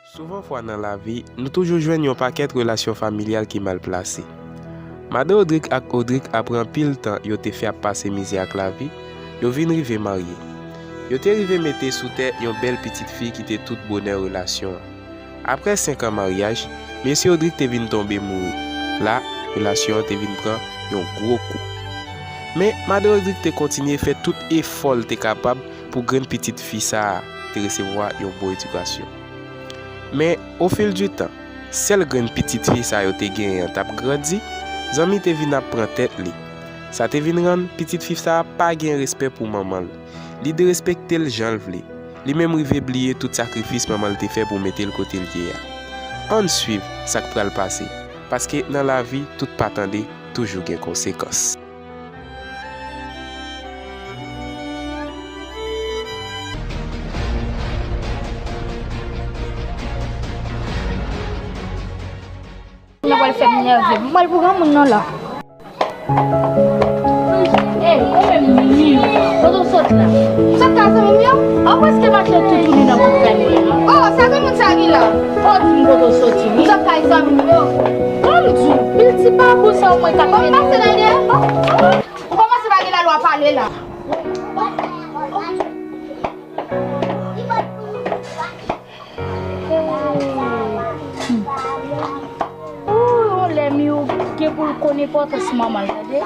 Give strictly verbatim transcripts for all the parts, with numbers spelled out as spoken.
Souvan fwa nan lavi, nou toujou jwenn yon pakèt relasyon familyal ki mal plase. Madan Odrik ak Odrik, apre anpil tan yo te fè ap pase mizè ak lavi, yo vin rive marye. Yo te rive mete sou tè yon bèl pitit fi ki te tout bonè relasyon an. Apre senk an maryaj, mesye Odrik te vin tonbe mouri. La, relasyon an te vin pran yon gwo kou. Men, madan Odrik te kontinye fè tout efò l te kapab pou grenn pitit fi sa a te resevwa yon bon edikasyon. Men, ofil di tan, sèl grenn pitit fi sa yo te genyen an t ap grandi, zanmi te vin ap pran tèt li. Sa te vin rann pitit fi sa a pa gen respè pou manman l. Li derespekte l jan l vle. Li menm rive bliye tout sakrifis manman l te fè pou mete l kote l ye a. Ann swiv sa k pral pase, paske nan lavi, tout pa tande toujou gen konsekans. Yo pral fè m nève. M pral pou granmoun nan la. Ey, ou menm, Mimi, kote w sot la? M sot kay zanmi m yo. Ou prèske mache toutouni nan bout kay mwen la. Oh, sa granmoun sa ki la. Ou di m kote w soti, wi. M sot kay zanmi m yo. Ban m di w, pil ti babou sa w mwen ka. Ban m pase nan dèyè. Ou kòmanse pa gen lalwa pale la. Ooh, yon lè Miyo gen pou l konn enpòtans manman l, tande.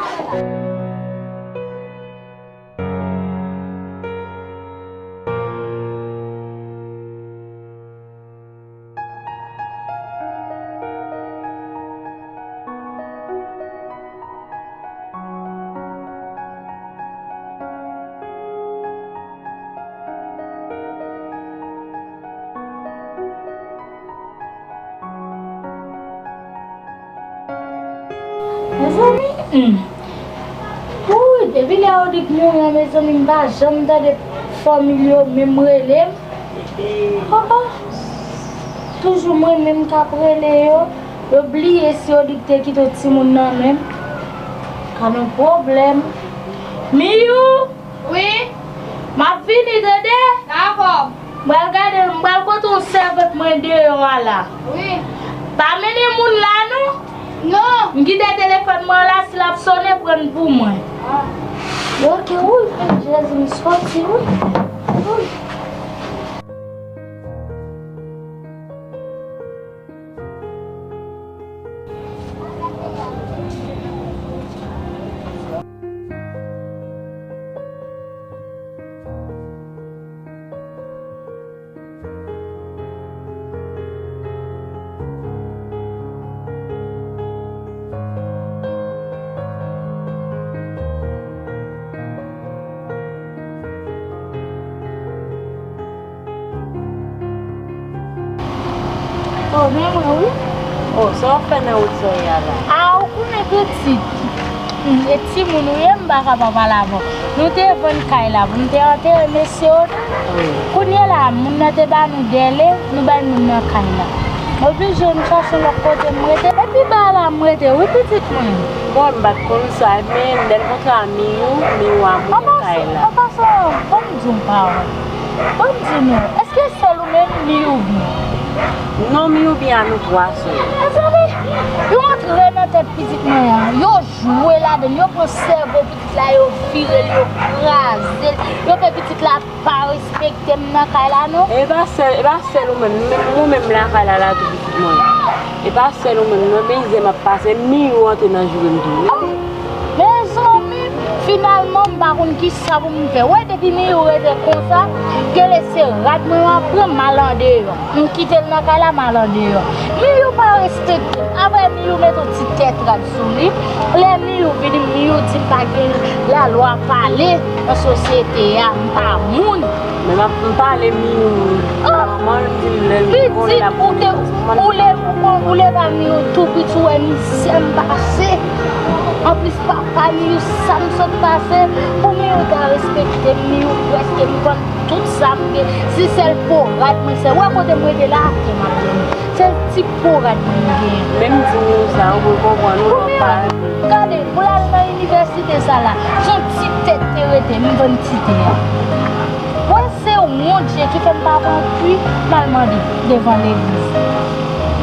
Mezanmi, hmm. Wouy, depi lè Rodrigue mouri an, mezanmi, m pa janm tande fanmi l yo menm rele m. Oh, oh. Toujou mwen menm k ap rele yo. Yo bliye si Rodrigue te kite yon timoun nan men m. Ka nan pwoblèm. Miyou! Wi? M ap vini, tande? Dakò. M pral gade, m pral pote yon sèvant mwen deyò a la. Wi. Pa mennen moun la, non. Non. M kite telefòn mwen la, si l ap sonnen, pran l pou mwen. Ah. Oke, wi, Jezi, m soti, wi. Wi. Oh, men mwen, wi. Oh, sa w ap fè nan wout sa w ye a la? A, ou konnen pitit. Hmm, e timoun ou ye, m pa ka pa pale avè w. Nou te vann kay la, pou nou te antere mesye yo. Wi. Kounye la, moun nan te ba nou dèle, nou bay moun nan kay la. Oblije m chache lòt kote m rete. Epi ba la m rete, wi, pitit mwen. Bon, m pa t konn sa, men lè n kontre a Miyou, Miyou a moutre kay la. An pasan, ban m di w yon pawòl. Ban m di nou, èske sèl ou menm Miyou byen? Non, Miyou byen a nou twa sèl. Mezanmi, yo antre nan tèt pitit mwen an, yo jwe ladan l, yo pran sèvo pitit la, yo vire l, yo kraze l, yo fè pitit la pa respekte m nan kay la, non. E pa sèl, e pa sèl ou menm, menm mwen menm lakay la, la tou pitit mwen. E pa sèl ou menm, non, mizè m ap pase, Miyou antre nan joure m tou, wi. Mezanmi, finalman, m pa konn kisa pou m fè. Wè, depi Miyou rete konsa, gele se rad mwen m ap pran, m al andeyò. M kite l nan kay la, m al andeyò. Miyou pa respekte m. Apre, Miyou mete yon ti tèt rad sou li. Lè Miyou vini, Miyou di m pa gen lalwa pale nan sosyete a, m pa moun. Men m ap, m pale Miyou. Oh! Manman l di m lè l gon lè l ap ou te, ou leve, ou leve a Miyou tou piti, ou wè mizè m pase. Anplis, papa Miyou, sa m sot pase, pou Miyou ta respekte m, Miyou prèske m vann tout sa m gen. Si sèl po rad mwen, se wè kote m rete la, atè m ap dòmi. Sèl ti po rad mwen m genyen. Menm di Miyou sa, ou konprann, ou pa. Gade, pou l al nan inivèsite sa la, se yon ti tè te rete, m vann ti tè a. Wè, se Mon Dye, ki fè m pa pran pwi m al mande devan legliz.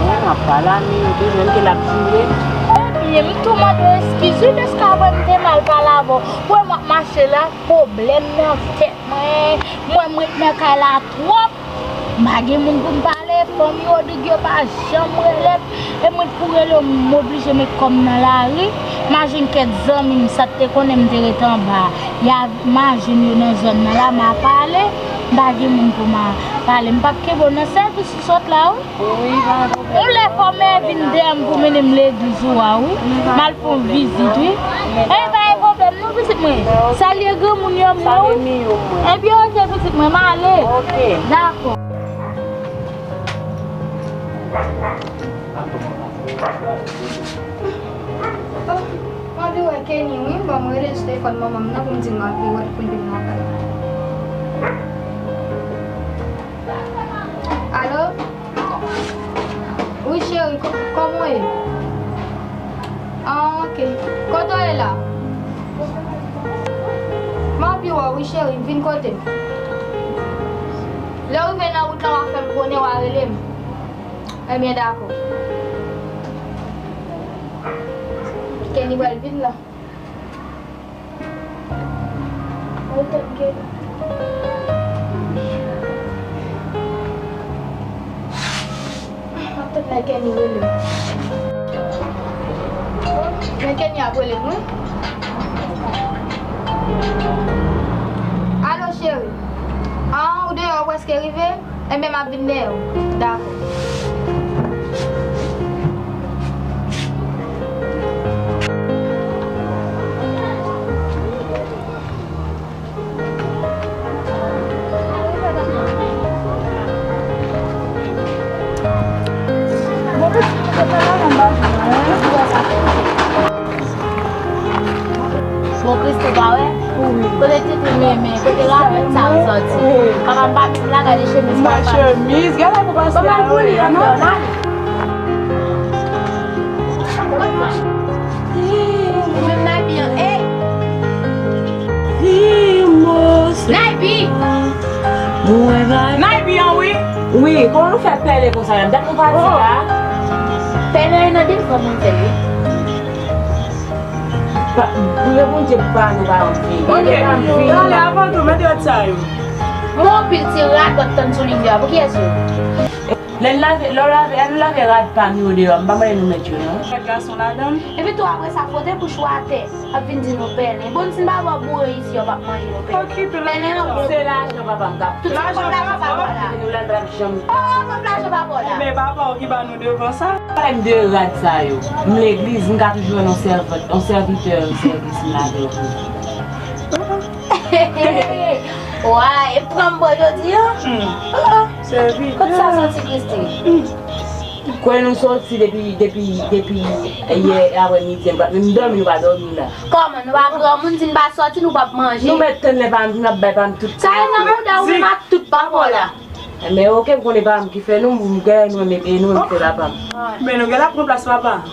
Mwen ap pale a Miyou toujou, menm ke l ap joure. Ebyen, m tou mande eskiz wi, dèske apre m te mal pale avè w. Ou wè m ap mache la, pwoblèm nan tèt mwen. Mwen, m ret nan kay la twòp. M pa gen moun pou m pale, fanmi Rodrig yo pa janm rele m. E mwen pou rele yo, m oblije met kò m nan lari. Imajine kèk zanmi m, sa t te konnen m te ret anba. Y a imajine yo nan zòn nan la, m a pale. M pa gen moun pou m a pale. M p ap kenbe w nan sèvis ou sot la, wi. Wi, pa gen pwoblèm. Yon lè fò Mèvin dèyè m pou mennen m legliz ou a, wi. M al fè yon vizit, wi. E pa gen pwoblèm, non, pitit mwen. Salye granmoun yo, mwen, wi. Ebyen, oke, pitit mwen, m ale. Dakò. Oh, m anvi wè Kenny, wi. Bon, m rele sou telefòn manman m nan pou m di l m anvi wè l pou l vin lakay mwen. Alo? Wi, cheri, kò-, kòman w ye? Ah, ok. Kote w ye la? M anvi wè w, wi, cheri, vin kote m. Lè w rive nan wout la, w a fè m konnen, w a rele m. Ebyen, dakò. Kenny pral vin la. Mwen tann Kenny. M ap tann lè Kenny rele m. Men Kenny ap rele m, wi. Alo, cheri. Ah, ou deyò, ou prèske rive? Enben, m ap vin dèyè w. Dakò. Bon, Christy, pa wè? Wi. Kote titi m renmen, kote rapèl sa yo sòti. Papa m pa menm la, gade chemiz papa m. Chemiz, gade pou pase. Bon, m al pou li, an, an, an. Ou menm Naybi an, ey! Naybi! Naybi an, wi! Wi, kòman nou fè pèlen konsa menm? Dat nou pa di la? Pèlen nan defo manzè, wi. Pa, priye Bondye pou pa nou pa anvi. Ok, ale avan tou, mete lòt sa yo. Mwen anpil ti radòt tann sou liv yo a, pou kiyès yo? Lè n lave, lè w lave, lè nou lave rad pa m yo deyò, m pa mande nou met yo, non. Rad gason ladan l. Epi tou, apre sa, fwote kouch ou atè, ap vin di nou pèlen. Bon, si n pa ba w boure isi, w p ap manje nou pèlen. Pèlen an bon. Se lajan papa m k ap. Tout se kòb lajan papa w la. Nou la n p ap janm. Oh, kòb lajan papa w la. Men papa w ki ba nou devan sa. Pale m de rad sa yo. M legliz, m ka toujou wè yon sèvant, yon sèvitè, yon sèvis m lave yo. Wa, e pran m bò jodi a? Hmm. Oh, oh. Sèvitè. Kot sa soti, Christy? Hmm. Kwè nou soti depi, depi, depi yè aprè midi, m pa, m dòmi, nou pa dòmi la. Kòman? Nou pa granmoun, si n pa soti, nou p ap manje. Nou mèt tann lè pa m, n ap bay pa m tout. Sa e nan bouda ou menm ak tout papa w la. Men oke, m konnen pa m ki fè nou, m gen nou, men e nou menm ki fè papa m. Men nou gen la pran plas papa.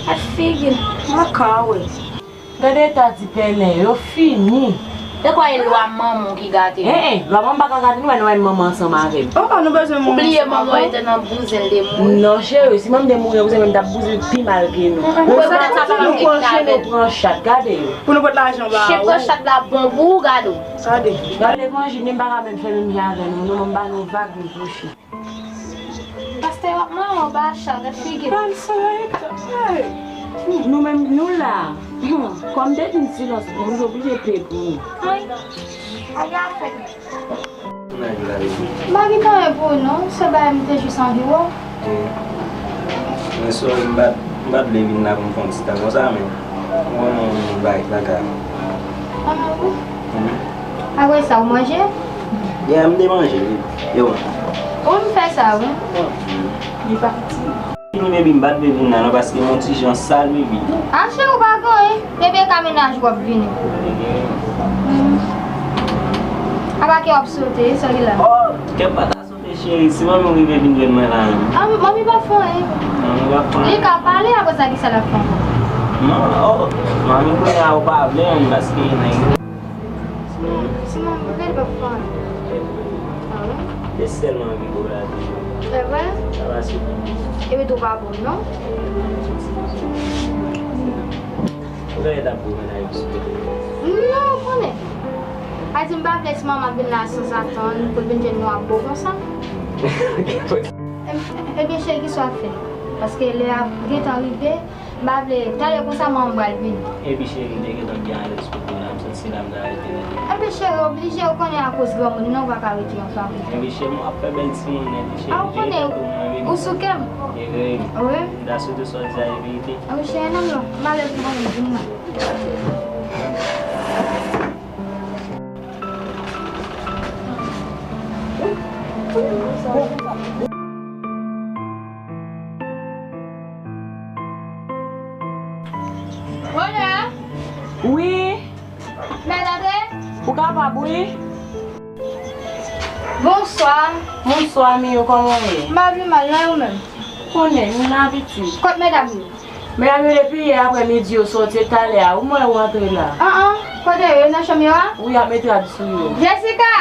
Ak figi. Mwen ka wè. Gade eta ti pèlen yo fini. Se kwa e lwa manman w ki gate yo? Hein, hein, lwa manman pa ka gate nou, nou menm manman ansanm avè m. Oh, nou bezwen manman. Ou bliye manman yo te nan bouzen l te mouri? Non, cheri, si manman te mouri, bouzen menm t ap bouzen pi mal ke nou. Mwen konn sa nou pran chat, gade yo. Pou nou pot lajan ba ou. Chen pran chat la bon pou ou, gade w. Gade. Nan levanjil, menm pa ka menm fè menm jan avè nou, nou menm ba nou vag, nou kouche. Pastè w ap manyen w ba chal, gad figi l. Pral sou yo, hey. Nou menm, nou la. Kòm te di n silans, nou oblije peye pou nou. Ay, ay, afè. M pa gen anyen pou ou non, se bagay m te jis anvi wè w. Mwen sòry, m pa t, m pa t vle vin la pou m fè yon ti tan konsa, men ou konn yon bagay k lakay la. Ah, wi. Apre sa, ou manje? Yeah, m te manje, wi. E ou menm? Wi, m fè sa, wi. Li pati. Wi, baby, m pa t vle vin la non, paske m yon ti jan sal, baby. Ah, cheri, ou pa gen anyen. Bebe ka mennaj w ap vini. Apa kè w ap sote, sa ki la? Oh, kè m pa ta sote, cheri, si manmi w rive vin jwenn mwen la menm. Ah, manmi pa fè anyen. Manmi pa fè anyen. Li ka pale, apre sa, ki sa l ap fè ankò? Non, oh, manmi kounye a ou pa vle menm, paske nèg Si mwen move, l p ap fè anyen. Ah wi? Te sèlman anvi gwo la toujou. E vre? Sa va sou. Epi tou pa bon, non? Ou genlè t ap gwo mennaj ou sou kote. Non, ou konnen. A di m pa vle ti manman vin la sanzatann, pou l vin jwenn nou ap bo konsa. Ebyen, cheri, kisa w ap fè? Paske lè a gentan rive, m pa vle, talè konsa, manman m pral vini. Epi, cheri, m te gentan byen alèz kote w la, m santi se la m ta rete nèt. Ebyen, cheri, oblije, ou konnen akoz granmoun nan, ou pa ka rete yon fanmi. Epi, cheri, m ap fè bèl timoun nèt, cheri. A, ou konnen, ou sou kè m. Wi. M ta swete sa w di a e verite. Wi, cheri, non, non, m alèz pou mwen menm, di m non. Hola! Wi. Mèt antre? Ou kapab, wi. Bonswa. Bonswa, Miyou, kòman w ye? M pa pi mal, non, e ou menm? Konnen, m la pitit. Kot medam yo? Medam yo depi yè aprè midi yo sòti talè a. Ou m wè yo antre la. An, an, kote yo? Yo nan chanm yo a? Wi, y ap mete rad sou yo. Jessica!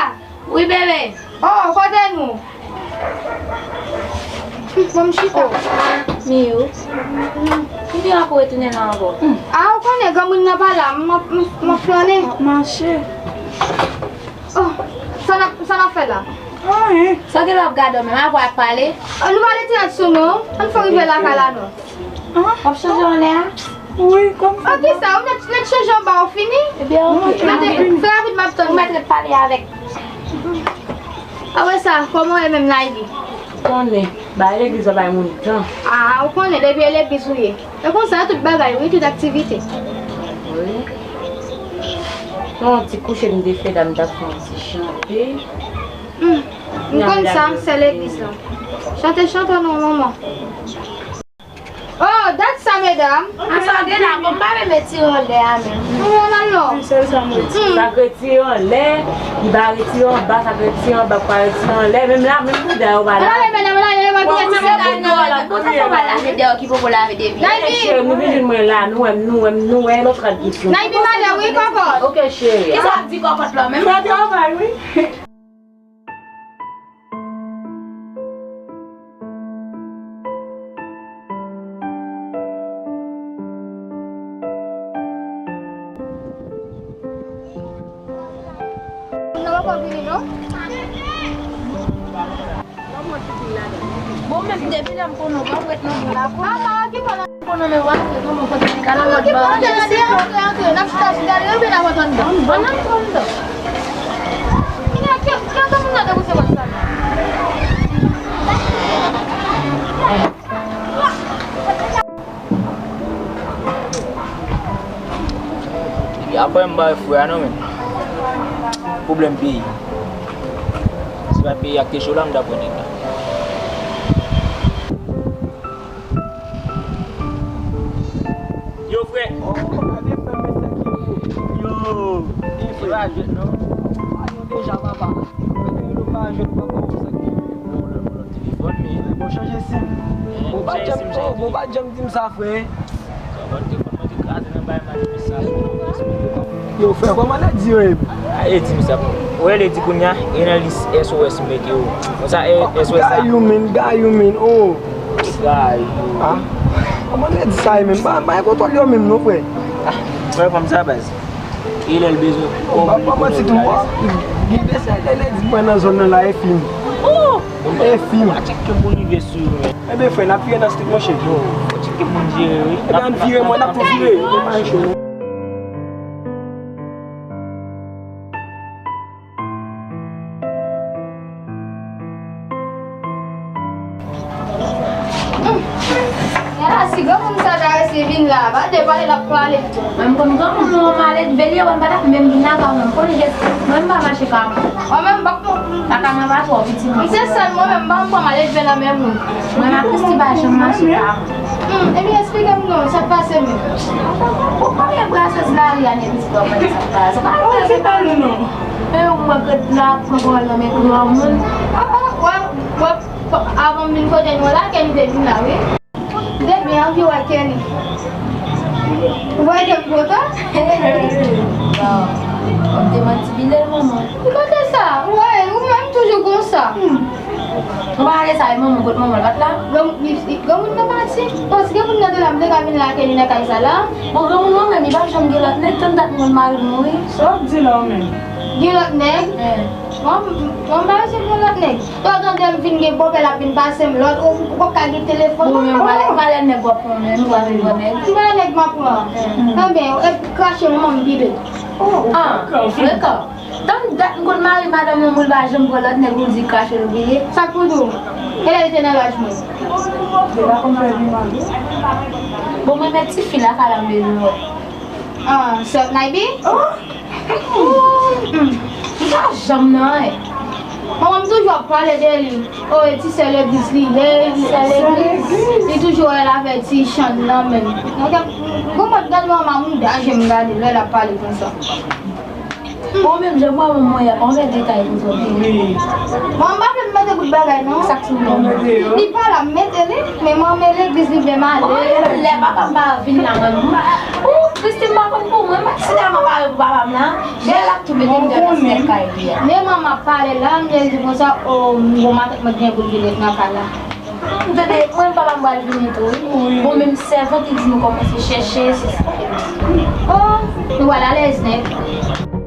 Wi, bebe. Oh, kote nou? Bon, m chita. Oh, Miyou. Miyou ankò retounen la ankò. Ah, ou konnen granmoun nan pa la, m ap, m ap, m ap flannen. Mache. Oh, sa n ap, sa n ap fè la? Anyen. Sa w gen lè w ap gade w menm, apre w ap pale? Ah, nou pale ti nèg sou nou, ann fè rive lakay la non. W ap chanje anlè a? Wi, kòm sa. Ok, sa, ou mèt, mèt chanje anba, ou fini? Ebyen, ok. Mèt, fè rapid, m ap tann. Ou mèt ret pale avèk. Apre sa, kòman w ye menm, Nayli? Konnen, bay legliz la bay moun tan. Ah, ou konnen, depi e legliz ou ye. E konsa, tout bagay, wi, tout aktivite. Wi. Yon ti kouche m te fè la, m t ap fè yon ti chante. Hmm. M konn sa, se legliz la. Chante, chante non, manman. Oh, dat sa, medam. An sa gen la, bon, m pa renmen tire anlè a menm. Non, non, non. Sèl sa mwen di. Sa k retire anlè, li pa retire anba, sa k retire anba, pa retire anlè. Menm la, menm bouda yo pa la. Alè, medam, alè, medam, alè, medam. Bon, se la nou, la, bon, se pa lave deyò ki poko lave depi. Naybi. Cheri, nou vin jwenn mwen la, nou wè m, nou wè m, nou wè lòt rad ki sou. Naybi, madam, wi, kòkòt. Ok, cheri. Kisa w ap di kòkòt la, menm? Fè travay, wi. Moun nan poko vini, non? Bon, menm depi lè m konnen w, w ap ret nan bò la. Konnen men w ap ret nan bò kote li ka nan lòt bò a. Antre, antre, antre. N ap chita sou galeri oubyen n ap antre anndan? Ann antre anndan. Kounye a, ki, ki antre moun nan depoze wòch sa la? Epi apre m pa wè frè a non, men. Pwoblèm peyi. Si pa peyi a k te cho la, m ta pran nèg la. Yo, frè. Oh, gade frè, men sa ki yo. Yo. Li frè. Se pa jwèt non. Yo deja papa. Mwen te rele w pa jwenn papa w sa ki. Telefòn, men. Bon, chanje sim. Bon, pa janm, bon, pa janm di m sa, frè. Yo, frè, kòman nèg di yo ye? A, e di m sa. Ou wè lè di kounye a, e nan lis S O S m mete yo. Konsa, e, S O S la. Gayou, men, gayou, men, oh. Gayou. Ah, kòman nèg di sa ye, men? M pa, m pa gen kontwòl yo menm, non, frè. Ah, frè, kòm sa, baz. E lè l bezwen kòb, li konnen w la. Gen de sa, lè nèg di mwen nan zòn nan la, e fim. E fim. Fò tcheke moun rive sou yo, men. Enben, frè, n ap vire nan street, monchè. Fò tcheke moun jere, wi. Enben, ann vire, mwen, n ap tou vire. Enben, pa gen cho, non. Gad a si granmoun sa ta resi vin la, pa de pale l ap pale. Mwen m konn granmoun ou malèt, veye wè m pa ta menm vin lakay ou, mwen m konn jès, mwen m pa mache ka mwen. Mwen menm m pa konn. Pa ka nan pa twò piti mwen. M se sèl mwen menm, m pa konn pran malèt vin nan men moun. Mwen m ak Christy pa janm mache ka mwen. Hmm, ebyen, eksplike m non, sa k pase menm? Ou konnen brasèz lari a, nèg piti pa konn sa k pase. Ou pa konn sa k pase non. E ou mwen k ret la, pran pawòl nan men granmoun. Ah, ah, wè, wè, avan m vin kote nou la, Kenny te vin la, wi. M te byen anvi wè Kenny. Ou wè ke m kontan? Ou te manti pile, manman. Ki kote sa? Ou wè, ou menm toujou konsa. Hmm. Ou pa ale sa, e manman, kot manman, l pa t la? Granmoun nan pati. Paske granmoun nan te la, m te ka vin lakay li nan kay sa la. Bon, granmoun nan menm, li pa janm gen lòt nèg, tann dat mwen mari m mouri. Sa w ap di la, ou menm? Gen lòt nèg? Eh. Mwen, mwen pa janm gen lòt nèg. Lòt an de m vin gen bòpè l ap vin pase m lòd, ou, ou pap ka gen telefòn. Bon, men valè, valè nèg w ap pran, men nou pa vin pran nèg. Ki valè nèg m ap pran? Hmm. Enben, e krache manman m pi bèl. Oh, ah, frekan. Frekan. Tann dat m konn mari madanm yon moun pa janm pran lòt nèg ou di krache l bliye. Sa k pou di w? Kilè l te nan laj mwen? Li pa konn fè li mari. Bon, men met ti fi la ka la m bezwen wè. Ah, sè Naybi? Oh. M pa janm nan, eh. Manman m toujou ap pale de li. Oh, e ti sè legliz li ye. Sè legliz. Li toujou wè l avè ti chann nan menm. Gwo mòd gade manman m, mouda je m gade lè l ap pale konsa. Bon, menm jan mwen, mwen, mwen, y ap anlè detay pou zòt. Wi. Mwen, m pa vle m mete bout bagay, non. Sa k sou mwen? Li pa la, m mete li, men mwen, men legliz li vle m ale. Mwen, lè papa m pa vin la, mwen, m pa, ou, Christine, m pa konn pou mwen, m pa, si la, m ap pare pou papa m la. Jè l ap tou mete m deyò nan sèkay li a. Men manman ap pale la, m te di konsa, o, m gon matant mwen gen pou l vin ret nan kay la. M tande, mwen, papa m pral vini tou, wi. Wi. Bon, menm sèvant li di nou kòmanse chèche, se sa. O, nou pral alèz nèt.